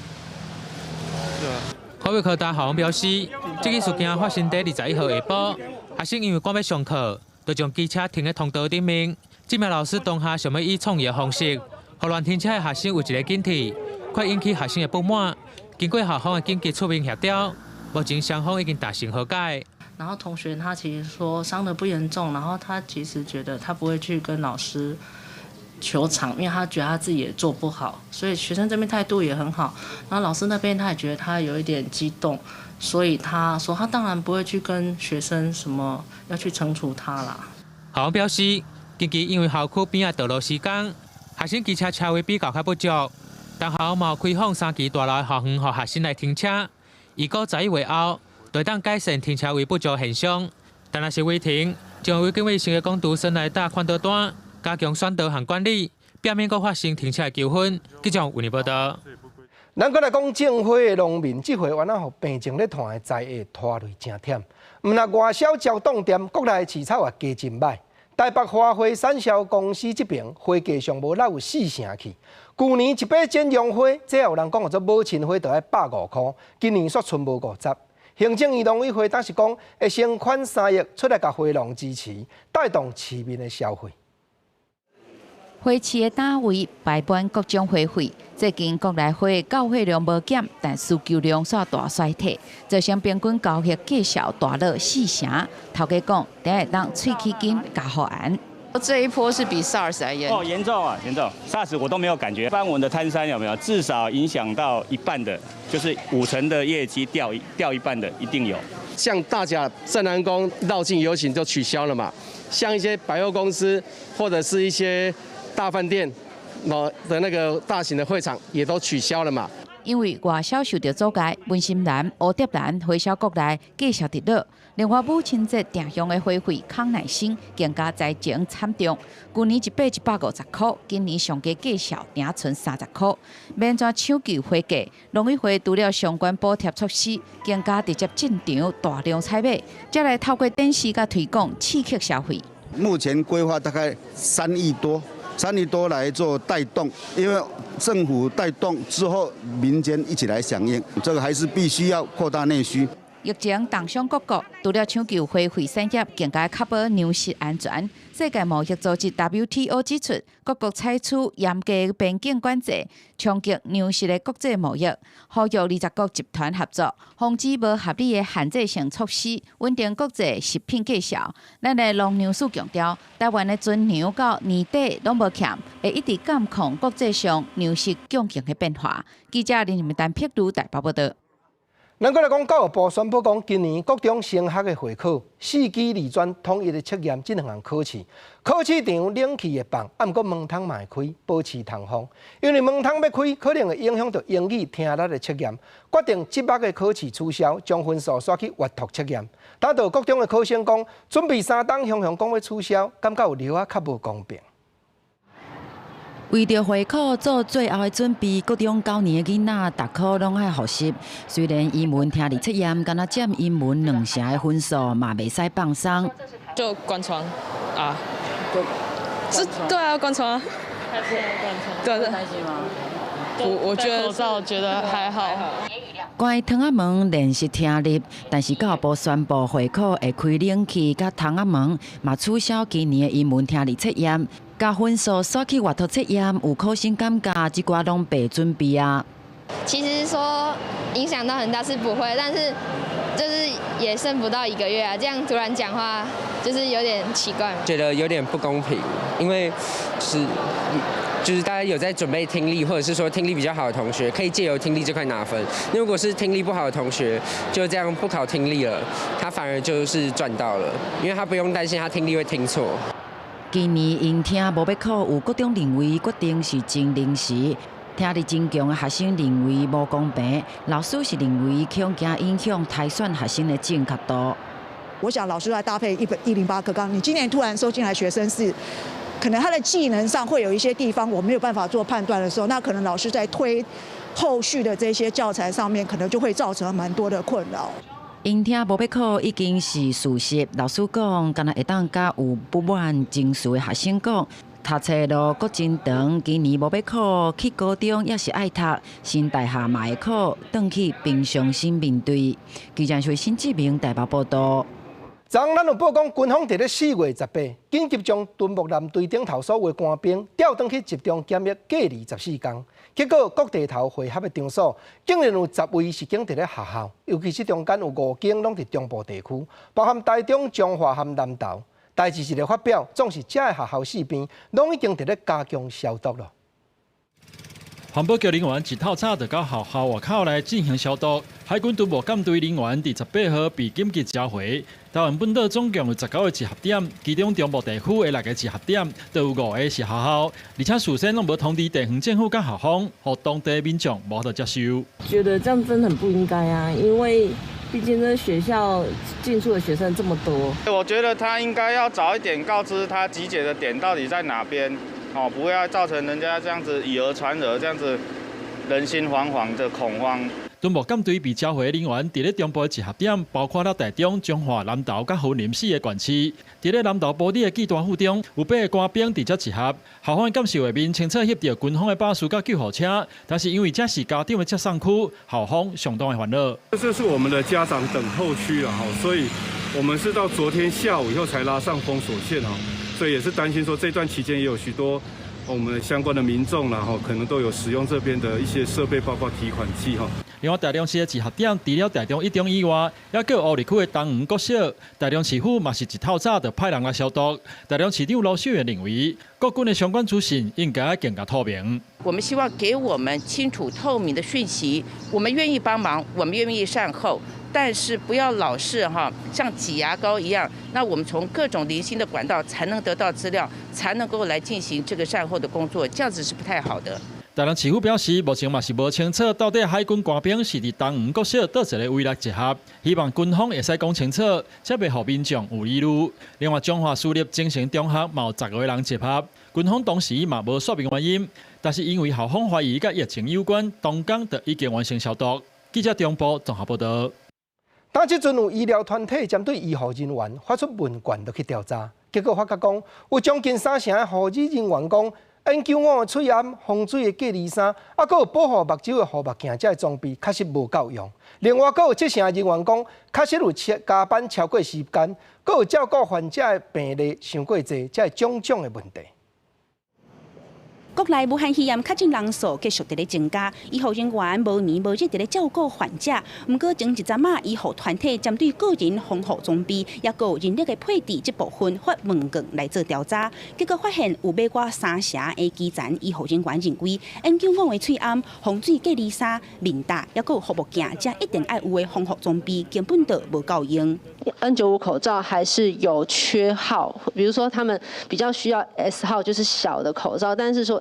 對啊。虎尾科大校方表示，這起事件發生佇21號下晡，學生因為趕欲上課，就將機車停佇通道頂面。這名老師當下想欲以創意的方式，予亂停車的學生有一个警惕，快引起學生的不滿。經過校方的緊急出面協調，目前雙方已經達成和解。然後同學他其實說傷得不嚴重，然後他其實覺得他不會去跟老師求償，因為他覺得他自己也做不好，所以學生這邊態度也很好。然後老師那邊他也覺得他有一點激動，所以他說他當然不會去跟學生什麼要去懲處他啦。校方表示，近期因為校區邊仔道路施工，學生機車車位比較較不足，但校方嘛有開放三期大樓的校園予學生來停車。預估11月後，就會當改善停車位不足現象。但若是違停，將會警衛性的講讀生來打勸導單，加強宣導和管理，避免閣發生停車的糾紛。記者為你報道。咱閣來講種花的農民，這回原來予病情咧拖的災厄拖累誠忝。毋但外銷焦凍店，國內市場也加真䆀。台北花卉產銷公司這爿花價上無落有四成去。舊年一把剪絨花，這有人講叫做母親花，就愛150塊，今年煞賰無50。行政院農委會當時講會先款3億出來共花農支持，帶動市民的消費。花市的攤位擺滿各種花卉，最近國內花到貨量無減，但需求量煞大衰退，造成平均交易價數大落四成。頭家講，著會當喙齒緊咬予絚。這一波是比 SARS 還嚴重。哦，嚴重啊，嚴重！SARS 我都沒有感覺，一般我們的攤商有沒有？至少影響到一半的，就是5成的業績掉一半的，一定有。像大甲鎮瀾宮繞境遊行就取消了嘛，像一些百貨公司或者是一些大飯店，的那個大型的會場也都取消了嘛。因為外銷受著阻礙，文心蘭、蝴蝶蘭花銷國內繼續直落。另外，母親節定向的花卉康乃馨更加災情慘重。舊年一把150塊，今年上低價數頂賰30塊。欲按怎搶救花價，農委會除了相關補貼措施，更加直接進場大量採買，再來透過電視佮推廣刺激消費。目前規劃大概3億多。3里多來做帶動，因為政府帶動之後，民間一起來響應，這個還是必須要擴大內需。疫情重傷各國，除了搶救花卉產業，更加確保糧食安全。世界貿易組織 WTO 指出，各國採取嚴格邊境管制，衝擊糧食的國際貿易，呼籲20國集團合作，防止無合理的限制性措施，穩定國際食品價數。咱的農糧署強調，台灣的存糧到年底攏無欠，會一直監控國際上糧食供應的變化。記者林立丹碧如台北報道。咱閣來講，教育部宣布講，今年國中升學的會考四基二專統一的測驗，這兩項考試，考試場冷氣會放，啊，毋過門窗嘛會開，保持通風。因為門窗欲開，可能會影響著英語聽力的測驗，決定這擺的考試取消，將分數徙去閱讀測驗。等到國中的考生講，準備3冬，雄雄講欲取消，感覺有了仔較無公平。為著會考做最後的準備，國中九年的囡仔，逐科攏愛複習。雖然英文聽力測驗，敢若佔英文兩成的分數，嘛袂使放鬆。就關窗啊，是，對啊，關窗。對對。擔心嗎？我覺得口罩覺得還好。關窗仔門練習聽力，但是教育部宣布會考會開冷氣，佮窗仔門嘛取消今年的英文聽力測驗。共分數徙去閱讀測驗，有考生感覺這寡攏白準備啊。其實說影響到很大是不會，但是就是也剩不到一個月啊，這樣突然講話就是有點奇怪。覺得有點不公平，因為就是大家有在準備聽力，或者是說聽力比較好的同學，可以借由聽力這塊拿分。如果是聽力不好的同學，就這樣不考聽力了，他反而就是賺到了，因為他不用擔心他聽力會聽錯。今年英聽無欲考，有國中認為決定是真臨時，聽力真強的學生認為無公平，老師是認為恐驚影響篩選學生的正確度。我想老師來搭配一本108課綱，你今年突然收進來學生是，可能他的技能上會有一些地方我沒有辦法做判斷的時候，那可能老師在推後續的這些教材上面，可能就會造成蠻多的困擾。英聽無欲考已經是事實，老師講，敢若會當佮有不滿情緒的學生講，讀冊路閣真長，今年無欲考，去高中也是愛讀，新大學嘛會考，轉去平常心面對。記者徐新志明台北報道。昨昏咱有報講，軍方佇咧4月18，緊急將敦睦艦隊頂頭所有官兵調轉去集中檢疫隔離14天。結果各地頭會合的場所，竟然有10位是經佇咧學校，尤其是中間有五間攏佇中部地區，包含台中、彰化和南投。代誌一个發表，總是這个學校四邊攏已經佇咧加強消毒了。環保局人員一透早就到學校外口來進行消毒。海軍敦睦艦隊人員佇18號被緊急召回。台灣本島總共有19個集合點，其中中部地區的六個集合點，就有五個是學校，而且事先攏無通知地方政府佮校方，予當地民眾無法度接受。覺得這樣真的很不應該啊，因為畢竟這學校進出的學生這麼多。我覺得他應該要早一點告知他集結的點到底在哪邊。哦，不要造成人家這樣子以訛傳訛，這樣子人心惶惶的恐慌。敦睦艦隊被召回的人員，佇咧中部的集合點，包括了台中、彰化、南投佮雲林四個縣市。佇咧南投埔里的暨大附中，有八個官兵佇遮集合。校方監視畫面清楚翕著軍方的巴士佮救護車，但是因為這是家長的接送區，校方相當的煩惱。這是我們的家長等候區了哈，所以我們是到昨天下午以後才拉上封鎖線哈。所以也是擔心說，這段期間也有許多我們相關的民眾然後可能都有使用這邊的一些設備，包括提款機哈。另外，台中市的集合點，除了台中一中以外，猶閣有烏日區的東園國小。台中市府嘛是一透早就派人來消毒。台中市長盧秀燕認為，國軍的相關資訊應該更加透明。我們希望給我們清楚透明的訊息，我們願意幫忙，我們願意善後。但是不要老是哈像擠牙膏一樣，那我們從各種零星的管道才能得到資料，才能夠來進行這個善後的工作，這樣子是不太好的。台中市府表示，目前嘛是無清楚到底海軍官兵是佇東園國小佗一個位來集合，希望軍方會使講清楚，才袂予民眾有疑慮。另外，彰化私立精誠中學嘛有15個人集合，軍方當時嘛無說明原因，但是因為校方懷疑佮疫情有關，當工就已經完成消毒。記者中部綜合報道。當這陣有醫療團體針對醫護人員發出問卷，落去調查，結果發覺講有將近三成的護理人員講，N95的喙罨、防水的隔離衫，啊，閣有保護目睭的護目鏡，這个裝備確實無夠用。另外，閣有七成的人員講，確實有超加班超過時間，閣有照顧患者的病例傷過濟，這種種的問題。國內武漢肺炎確診人數繼續佇咧增加，醫護人員無眠無日佇咧照顧患者。毋過前一陣仔，醫護團體針對個人防護裝備，抑閣有人力的配置這部分發問卷來做調查，結果發現有超過三成的基層醫護人員認為，N95的喙罨、防水隔離衫、面罩，抑閣有護目鏡，這一定愛有的防護裝備根本就無夠用。 N95口罩還是有缺號，比如說他們比較需要 S 號，就是小的口罩，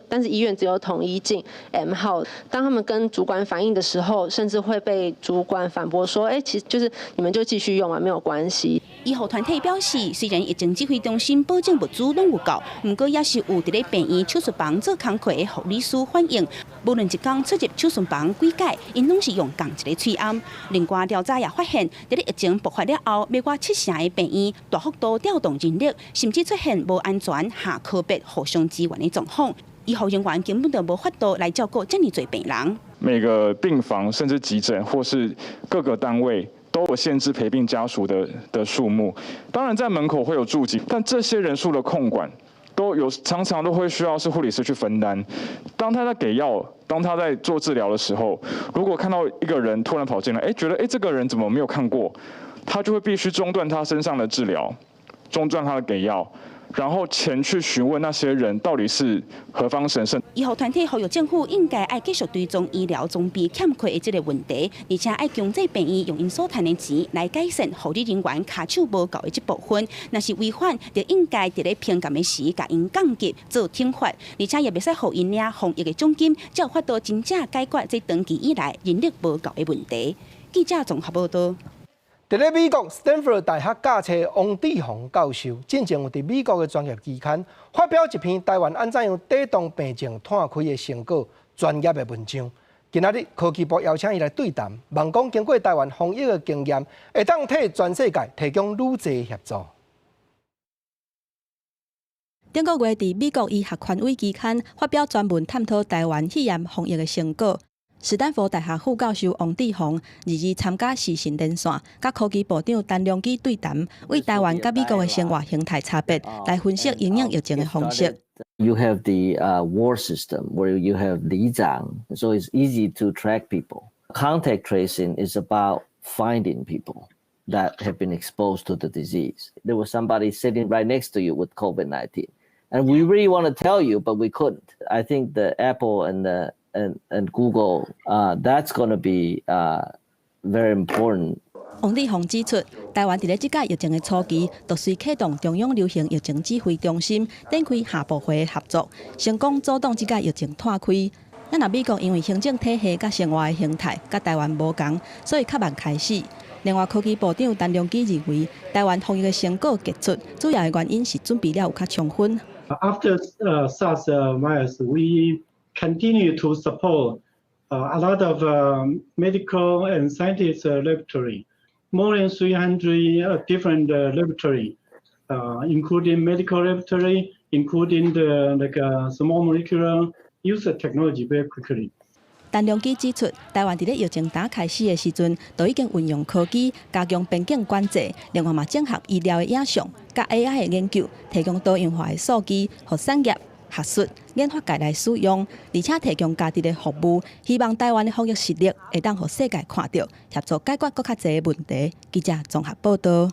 但是醫院只有統一進 M 號。當他們跟主管反映的時候，甚至會被主管反駁說：“欸，其實就是你們就繼續用啊，沒有關係。” 醫護團體表示，雖然疫情指揮中心保證物資攏有夠，毋過也是有佇咧病院手術房做工課的護理師反映，無論一工出入手術房幾擺，𪜶攏是用仝一个喙罨。另外調查也發現，佇咧疫情爆發了後，超過七成的病院大幅度調動人力，甚至出現無安全下科別互相支援的狀況。醫護人員根本就無法度來照顧這麼濟病人。每個病房甚至急診或是各個單位都有限制陪病家屬的數目。當然在門口會有駐警，但這些人數的控管都有常常都會需要是護理師去分擔。當他在給藥，當他在做治療的時候，如果看到一個人突然跑進來，哎，覺得哎這個人怎麼沒有看過，他就會必須中斷他身上的治療，中斷他的給藥。然後前去詢問那些人到底是何方神聖。醫護團體呼籲政府應該愛繼續追蹤醫療裝備欠缺的這個問題，而且愛強制病院用𪜶所趁的錢來改善護理人員跤手無夠的這部分。若是違反，就應該佇咧評鑑的時共𪜶降級做懲罰，而且也袂使予𪜶領防疫的獎金，才有法度真正解決這長期以來人力無夠的問題。記者綜合報道。佇咧美國斯坦福大學教冊王志宏教授，進前有佇美國的專業期刊發表一篇台灣按怎樣抵擋病情湠開的成果專業的文章。今仔日科技部邀請伊來對談，望講經過台灣防疫的經驗，會當替全世界提供愈濟協助。頂個月佇美國醫學權威期刊發表專文探討台灣肺炎防疫的成果。斯坦福大學副教授王志宏二二參加視訊連線，佮科技部長陳良基對談，為台灣佮美國的生活形態差別來分析因應疫情的方式。 You have the ward system where you have 里長，so it's easy to track people. Contact tracing is about finding people that have been exposed to the disease. There was somebody sitting right next to you with COVID-19, and we really want to tell you, but we couldn't. I think the Apple and Google, that's going to be very important. 王志宏指出，台灣佇咧這擺疫情的初期，就隨啟動中央流行疫情指揮中心，展開跨部會合作，成功阻擋這擺疫情湠開。咱若美國因為行政體系佮生活的形態佮台灣無仝，所以較慢開始。另外，科技部長陳良基認為，台灣防疫的成果傑出，主要的原因是準備了有較充分。 After SARS virus, we continue to support a lot of medical and scientist laboratory, more than 300 different laboratory, including medical laboratory, including the like small molecular use technology very quickly. 陳良基指出，台灣佇咧疫情剛開始的時陣，就已經運用科技加強邊境管制，另外嘛整合醫療的影像、佮 AI 的研究，提供多樣化的數據，予產業、學術、研發界來使用，而且提供價值的服務，希望台灣的防疫實力會當予世界看著，協助解決閣較濟的問題。記者綜合報道。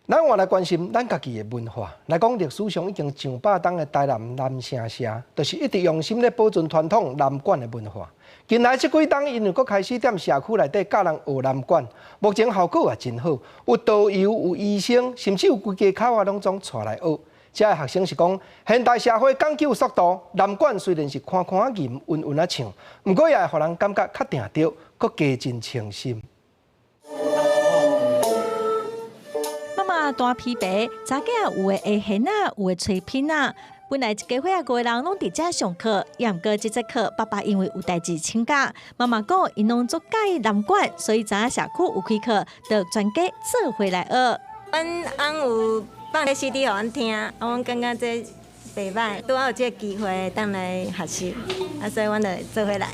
咱換來關心咱家己的文化，來講歷史上已經上百冬的台南南城社，就是一直用心咧保存傳統南管的文化。近來這幾冬，𪜶又閣開始踮社區內底教人學南管，目前效果也真好，有導遊、有醫生，甚至有規家口仔攏總帶來學。遮的學生是講，現代社會講究速度，南管雖然是寬寬仔吟、勻勻仔唱，毋過也會予人感覺較定著，閣加真清新。媽媽大疲憊，查囝有的會弦仔，有的吹品仔。本來一家伙仔五個人攏佇遮上課，也毋過這節課爸爸因為有代誌請假，媽媽講𪜶攏足佮意南管，所以知影社區有開課，就全家做伙來學。阮翁有放个 CD 予阮聽，啊，阮感覺這袂䆀，拄好有這個機會當來學習，啊，所以阮就做伙來。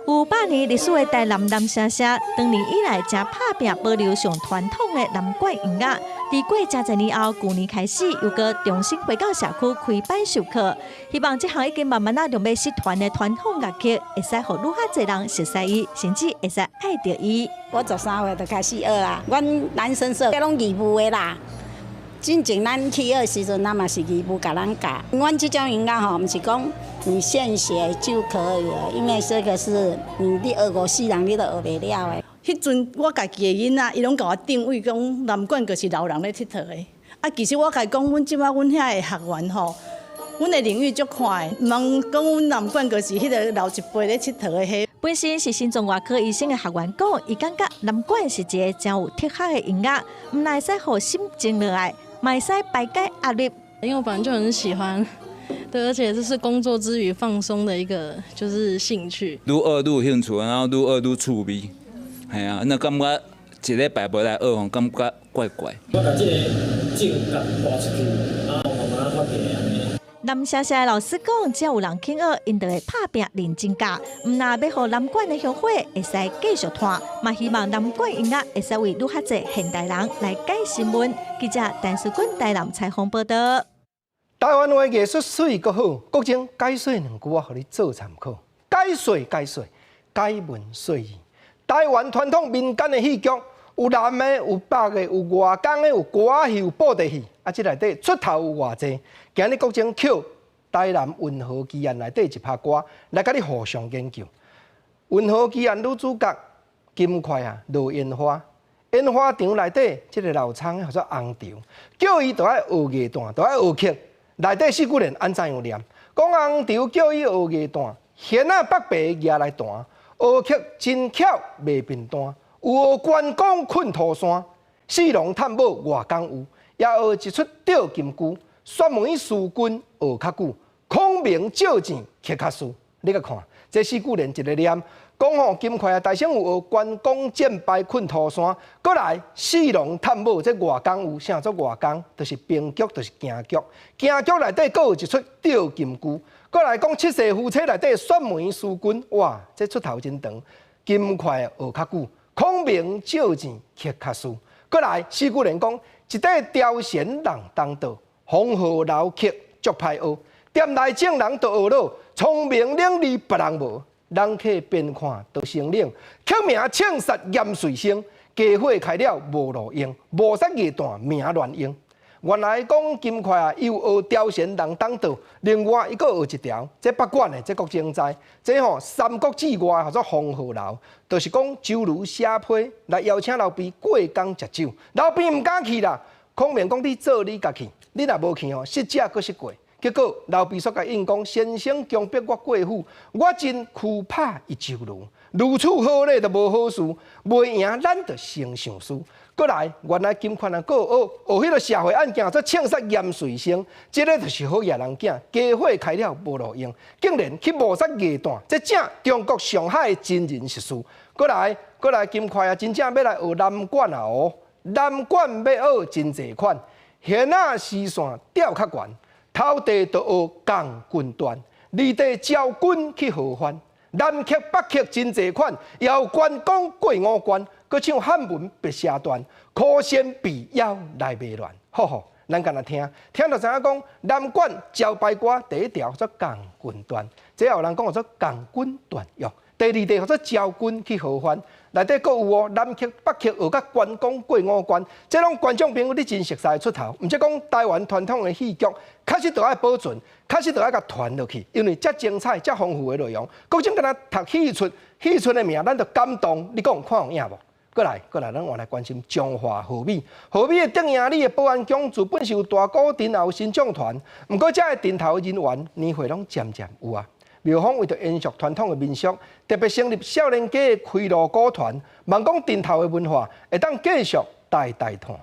有百年歷史的台南南聲社，長年以來誠拍拚保留上傳統的南管音樂。佇過誠濟年後，舊年開始又閣重新回到社區開班授課，希望這項已經慢慢仔著欲失傳的傳統樂曲，會使予愈較濟人熟悉伊，甚至會使愛著伊。我13歲就開始學啊，阮南聲社這攏義務的啦。進前咱去學的時陣，咱嘛是義務共咱教。阮這種音樂吼，毋是講你現學就可以了，因為這個是你學五世人你都學袂了的。彼陣我家己的囡仔，伊攏共我定位講南管就是老人咧𨑨迌的。啊，其實我共伊講，阮這擺阮遐的學員吼，阮的領域足寬的，毋通講阮南管就是彼個老一輩咧𨑨迌的彼。本身是心臟外科醫生的學員講，伊感覺南管是一個誠有哲學的音樂，毋但會使予心靜落來，嘛會使排解壓力。因為我本來就很喜歡，對，而且這是工作之餘放鬆的一個就是興趣。愈學愈有興趣，然後愈學愈趣味，係啊，那感覺一禮拜無來學吼，感覺怪怪。我共這个種共帶出去，然後慢慢發展按呢。南聲社的老師講，只要有人肯學，𪜶就會拍拚認真教。毋但欲予南管的香火會使繼續傳，嘛希望南管音樂會使為愈較濟現代人來解心悶。記者陳淑君台南採訪報道。台灣話藝術媠閣好，國政解說兩句我予你做參考。解說解說，解文說字。台灣傳統民間的戲劇，有南的，有北的，有外港的，有歌仔戲，有布袋戲。啊，這內底出頭有偌濟？今日國政抾台南雲和奇案內底一拍歌來佮你互相研究。雲和奇案女主角金塊啊，落煙花，煙花場內底這个老倉叫做紅潮，叫伊著愛學藝段，著愛學曲。內底四句聯按怎樣念？講紅潮叫伊學藝段，弦仔北白舉來彈，學曲真巧袂貧單，有學關公困塗山，四郎探母外公有，也學一出吊金龜，雪梅思君學較久，孔明照鏡刻較輸。你共看，這四句聯一个念，講吼金塊啊，大聖有學關公戰敗困塗山，閣來四郎探母這外公有啥做外公？就是平劇，就是京劇。京劇內底閣有一出吊金龜，閣來講七世夫妻內底雪梅思君，哇，這出頭真長。金塊學較久，孔明照鏡刻較輸。閣來四句聯講，一塊雕弦人當道，黃鶴樓曲足歹學。店內眾人都學了，聰明伶俐別人無。人客邊看都生冷，曲名唱殺嚴瑞生，家伙開了無路用，無殺藝段名亂用。原來講金塊啊，又學雕弦人當道，另外伊閣學一條，這北管的，這國精知，這吼《三國志》外號做黃鶴樓，就是講周瑜寫批來邀請劉備過江食酒，劉備毋敢去啦。孔明講你做你家去，你若無去吼，失者閣失過。結果劉備煞共應講，先生強迫我過府，我真屈拍伊周瑜。如此好禮就無好事，袂贏咱就先想輸。閣來，原來金寬啊，閣學學彼个社會案件做槍殺嚴瑞生，這个就是好野人囝，家伙開了無路用，竟然去謀殺藝旦，這正中國上海的真人實事。閣來，閣來金寬啊，真正欲來學南管啊，學南管欲學真濟款，弦仔絲線吊較懸。頭題就學共軍斷，二題招軍去何番？南曲北曲真濟款，姚關公過五關，閣唱漢文白蛇傳，苦仙避妖來袂亂。好好，咱干焦聽，聽就知影講南管招牌歌第一條叫做共軍斷，這有人講叫做共軍斷約。第二題叫做招軍去何番？內底閣有哦，南曲北曲學甲關公過五關，這攏觀眾朋友你真熟悉的出頭。毋則講台灣傳統的戲劇，確實著愛保存，確實著愛共傳落去，因為遮精彩、遮豐富的內容，閣種敢若讀戲出，戲出的名，咱就感動。你講看有影無？閣來，閣來，咱換來關心彰化和美。和美的竹營里的保安宮自本是有大鼓陣，也有神將團，毋過遮的陣頭人員年歲攏漸漸有啊。廟方為著延續傳統的民俗，特別成立少年家的開鑼鼓團，望講陣頭的文化會當繼續代代傳。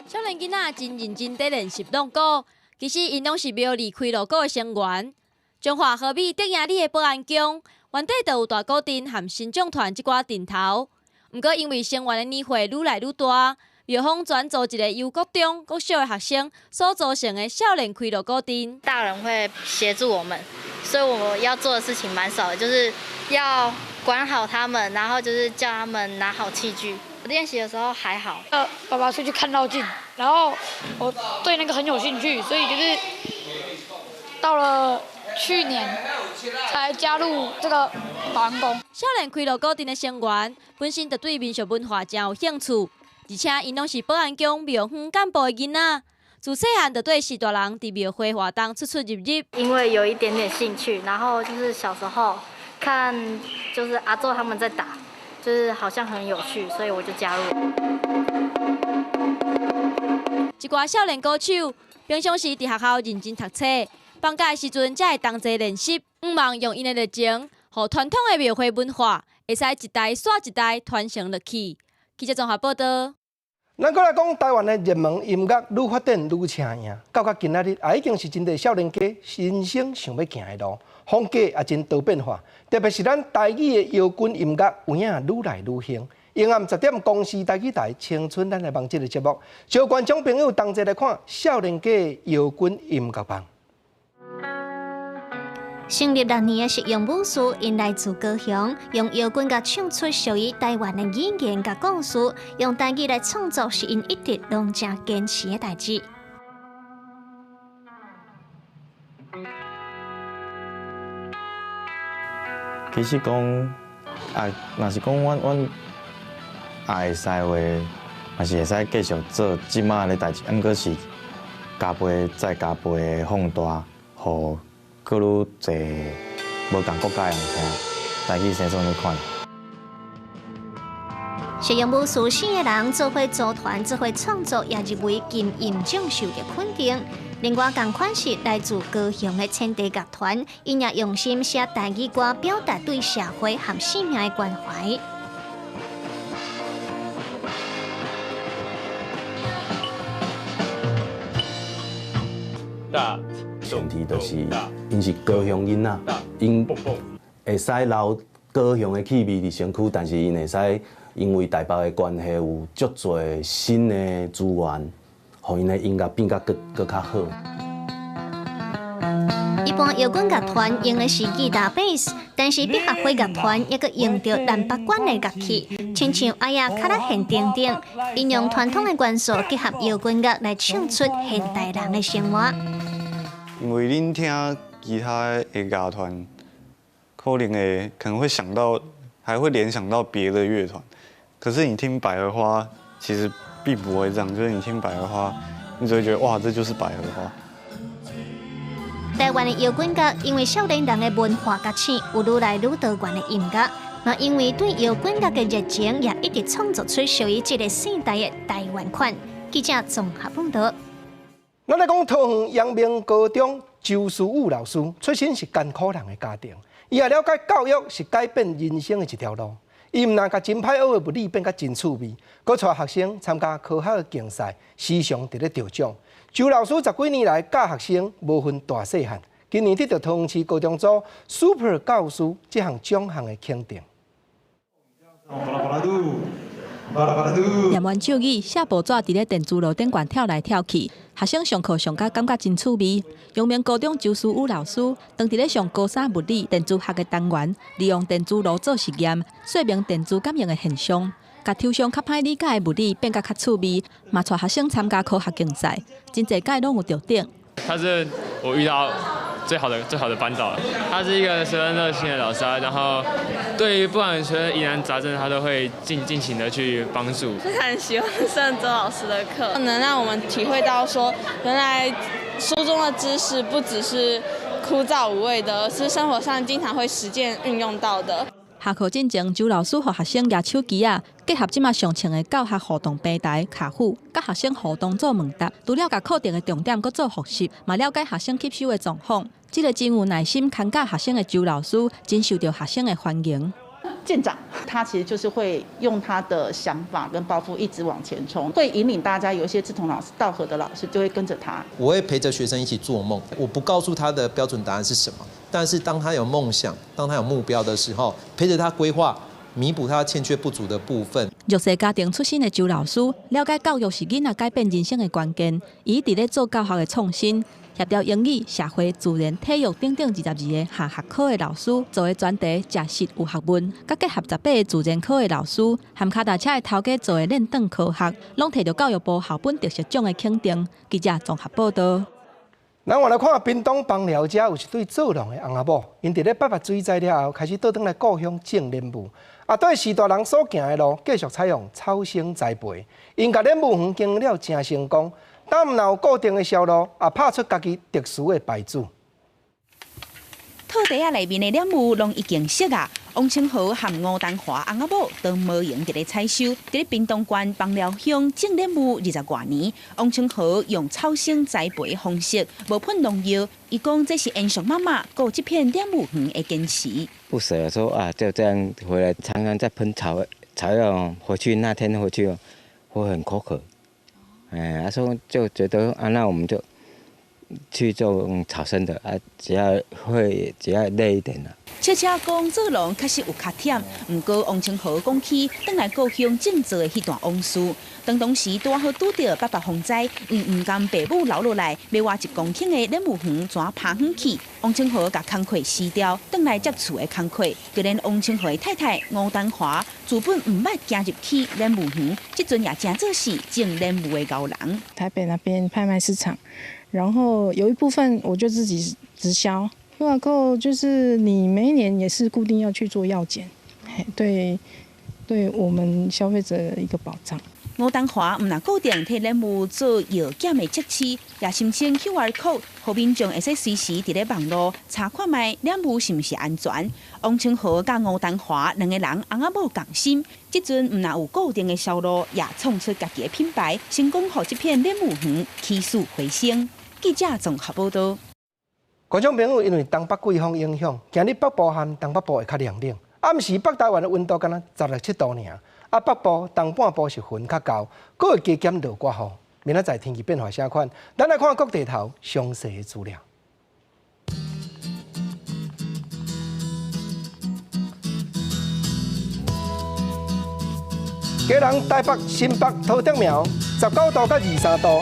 少年囡仔真認真佇練習弄鼓，其實𪜶攏是廟裡開鑼鼓的成員。彰化和美竹營里的保安宮，原底就有大鼓陣和神將團這寡陣頭。毋過因為成員的年歲愈來愈大，廟方轉做一個由國中、國小的學生所組成的少年開樂古鎮。大人會協助我們，所以我們要做的事情蠻少的，就是要管好他們，然後就是叫他們拿好器具。練習的時候還好。爸爸出去看繞境，然後我對那個很有興趣，所以就是到了去年才加入這個保安宮。少年開樂古鎮的成員本身就對民俗文化真有興趣，而且𪜶攏是保安宮廟方幹部的囡仔，自細漢就綴序大人佇廟會活動出出入入。因為有一點點興趣，然後就是小時候看就是阿祖他們在打，就是好像很有趣，所以我就加入。一寡少年歌手平常時佇學校認真讀冊，放假的時陣才會同齊練習，向望用𪜶的熱情，予傳統的廟會文化會使一代紲一代傳承落去。記者綜合報道。咱閣來講台灣的熱門音樂愈發展愈車贏，到今仔日也已經是真濟少年家人生想欲行的路，風格也真多變化。特別是咱台語的搖滾音樂，有影愈來愈興。下暗10點，公視台語台《青春咱來望》這个節目，招觀眾朋友同齊來看少年家的搖滾音樂夢。成立6年的實用武士，𪜶來自高雄，用搖滾樂唱出屬於台灣的語言佮故事，用台語來創作是𪜶一直攏誠堅持的代誌。其實講啊，若是講阮也會使話，嘛是會使繼續做這馬的代誌，毋過是加倍再加倍放大，予閣愈濟無仝國家的人聽台語生創呢款。實用武士四个人做伙組團，做伙創作，也入圍金音獎受到肯定。另外，仝款是來自高雄的千地樂團，𪜶也用心寫台語歌，表達對社會和生命的關懷。前提就是，𪜶是高雄囡仔，𪜶會使留高雄的氣味佇身軀，但是𪜶會使因為台北的關係，有足濟新的資源，予𪜶的音樂變甲閣較好。一般搖滾樂團用的是吉他、貝斯，但是百合花樂團猶閣用著南北管的樂器，親像阿亞卡拉弦等等，𪜶用傳統的元素結合搖滾樂來唱出現代人的生活。因為恁聽其他的樂團，可能會想到，還會聯想到別的樂團。可是你聽百合花，其實並不會這樣，就是你聽百合花，你只會覺得哇，這就是百合花。台灣的搖滾樂因為少年人的文化覺醒，有愈來愈多元的音樂。嘛因為對搖滾樂的熱情，也一直創作出屬於這个世代的台灣款。記者綜合報道。咱來講桃園陽明高中周書武老師，出身是艱苦人的家庭，伊也了解教育是改變人生的一條路。伊毋但共真歹學的物理變甲真趣味，閣帶學生參加科學的競賽，時常佇咧得獎。周老師十幾年來教學生無分大細漢，今年得著桃園市高中組 Super 教師這項獎項的肯定。念完咒語，寫報紙佇咧電磁爐頂懸跳來跳去，學生上課上甲感覺真趣味。陽明高中周書武老師當佇咧上高三物理電磁學的單元，利用電磁爐做實驗，說明電磁感應的現象，共抽象較歹理解的物理變甲較趣味，嘛帶學生參加科學競賽，真濟屆攏有得獎。他是我遇到最好的班導，他是一個十分熱心的老師啊，然後對於不管是疑難雜症，他都會盡情的去幫助。非常喜歡上周老師的課，能讓我們體會到說，原來書中的知識不只是枯燥無味的，而是生活上經常會實踐運用到的。下課進前，周老師予學生舉手機仔，結合這馬上穿的教學互動平台卡虎，佮學生互動做問答，除了共課程的重點閣做複習，嘛了解學生吸收的狀況。這个真有耐心看教學生的周老師，真受著學生的歡迎。艦長他其實就是會用他的想法跟抱負一直往前衝，會引領大家。有一些志同道合的老師就會跟着他。我會陪着學生一起做夢，我不告訴他的標準答案是什麼，但是當他有夢想、當他有目標的時候，陪着他規劃，彌補他欠缺不足的部分。弱勢家庭出身的周老師，了解教育是囡仔改變人生的關鍵，伊佇咧做教學的創新，協調英語、社會、自然、體育等等22个下學科的老師，做的專題誠實有學問，佮結合18个自然科的老師，含跤踏車的頭家做的練轉科學，攏提著教育部校本特色獎的肯定。記者綜合報導。咱換來看屏東枋寮遮有一對做農的翁仔某，𪜶佇咧八八水災了後，開始倒轉來故鄉種蓮霧。啊，對序大人所行的路，繼續採用草生栽培。𪜶共蓮霧園經營了誠成功，但毋但有固定的銷路，也拍出家己特殊的牌子。土地仔內面的蓮霧攏已經熟啊！王清河和吳丹華翁仔某都無閒佇咧採收，佇咧屏東縣枋寮鄉種蓮霧20外年。王清河用草生栽培方式，無噴農藥。伊講這是延續媽媽顧這片蓮霧園的堅持。不捨說啊，就這樣回來，常常在噴草藥，回去那天回去會很口渴。哎，他說就覺得啊，那我們就去做草生的啊，只要會只要累一點啦。悄悄講做農確實有較忝，毋過王清河講起轉來故鄉種植的彼段往事。當當時拄好拄著八八風災，因毋甘爸母留落來，欲活1公頃的蓮霧園怎拋遠去？王清河共工課辭掉，轉來接厝的工課。就連王清河的太太吳丹華，自本毋捌行入去蓮霧園，這陣也誠做是種蓮霧的高人。台北那邊拍賣市場。然後有一部分我就自己直銷，QR code 就是你每一年也是固定要去做藥檢，對，對我們消費者一個保障。吳丹華毋但固定替蓮霧做藥檢的測試，也申請 QR code，予民眾會使隨時佇咧網路查看覓蓮霧是毋是安全。王清河佮吳丹華兩個人翁仔某仝心，這陣毋但有固定的銷路，也創出家己的品牌，成功予這片蓮霧園起死回生。記者綜合報導。觀眾朋友，因為東北季風影響，今日北部和東北部會較涼冷。暗時北台灣的溫度敢若16、17度爾，啊北部、東半部是雲較厚，閣會加減落寡雨。明仔載天氣變化啥款？咱來看各地頭詳細的資料。基隆、台北、新北、桃竹苗，19度到23度。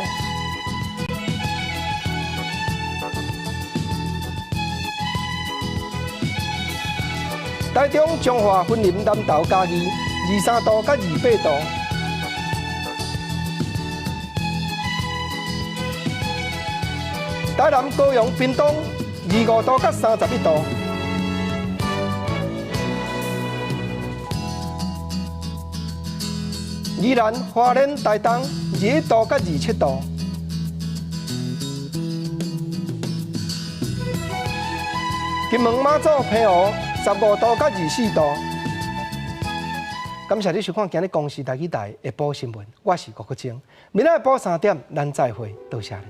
台中、彰化、雲林、南投、嘉義，23度到28度。台南、高雄、屏東，25度到31度。宜蘭、花蓮、台東，21度到27度。金門、馬祖、澎湖，15度到24度。感謝你收看今日公視台語台下晡新聞，我是郭國晶。明仔下晡3點，咱再會，多謝你。